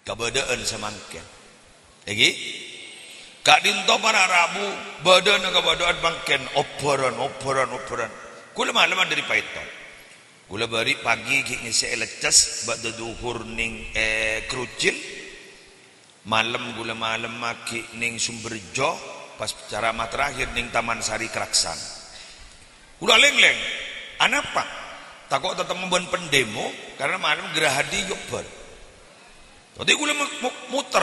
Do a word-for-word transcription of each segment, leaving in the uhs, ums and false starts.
Kabâdâ'ân samangkèn. Èngghi? Ka'dinto para' rabu, bâdâna kabâdâ'ân mangkèn, obbhârân, obbhârân, obbhârân. Ghulâ malem dhâri Paiton. Ghulâ bâri' pagi ghi' ngèssè'è leccès, bâdâ dhuhur nèng è Krucil. Malem ghulâ malem maghi' nèng Sumberjo, pas ceramah terakhir nèng Taman Sari Kraksaan. Ghulâ lèng-lèng, anapa? Tako' tatemmo bân pendemo, karena malem gerahadi yobbar. Dhâddhi ghulâ mu-, mu-, muter.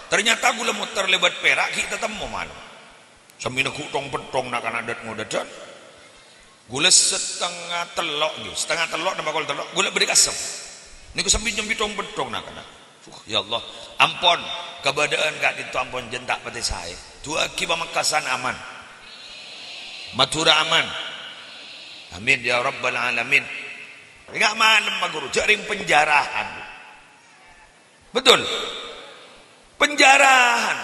Ternyata ghulâ muter lèbât Perak, ghi' tatemmo malem. Sami neggu' thong-penthong na'-kana' dât-ngodâdhân. Ghulâ satengnga tello', ghi, satengnga tello' napa kol tello', ghulâ bâdâ è Kasem. Nèko sambi nyambi thong-penthong na'-kana'. Duh, ya Allah, ampon, kabâdâ'ân ka'dinto ampon jân ta' patè saè. Du'aaghi Pamekasan aman. Madhurâ aman. Amin, ya Rabbal Alamin. Enga' malem, Pak Guru, jhâ' rèng penjarahan. Betul. Penjarahan.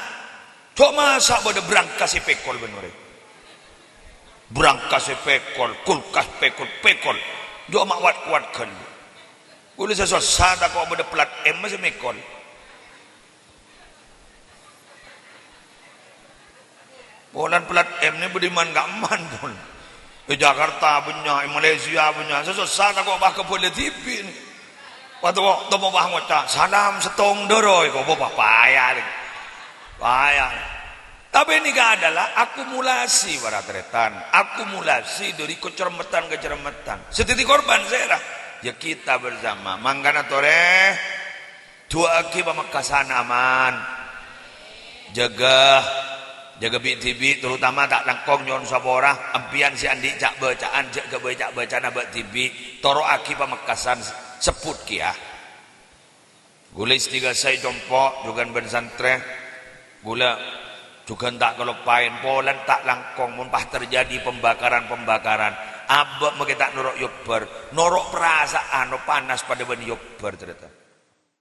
Coma masa' bâdâ brangkas èpèkol bân orèng. Brangkas èpèkol, kulkas pèkol, pèkol. Coma wat-kowat ghâllu. Ghulâ sè sossa tako' bâdâ plat M sè mèkol. Polana plat M nè bâdâ è man-ka'emman, pon. È Jakarta bânnya', è Malaysia bânnya', sè sossa tako' pas kabâlâ dhibi' nè. Pas tako' temmo pas ngoca', "Salam sèttong dârâ," èko, bâ, bâ, paya, nè. Paya. Tapè nèka adalah akumulasi, para tarètan. Akumulasi dâri kacermetan-kacermetan. Sè dhâddhi korban sèra? Ya kita bersama. Mangkana torè, du'aaghi Pamekasan aman. Jâgâ, jâgâ bi'-dhibi', terutama ta' langkong nyo'on sapora, empèyan sè andi' ca'-bâca'an, jhâ' ghâbây ca'-bâca'anna bâ' dhibi', toro'aghi Pamekasan, sebbhut kèya. Ghulâ istighasa è compo', jhughân bân santrè, ghulâ jhughân ta' kaloppaèn, polana ta' langkong, mon pas terjadi pembakaran-pembakaran, abâ' makè ta' noro' yobbar, noro' parasa'an, panas padâ bân yobbar, tarètan.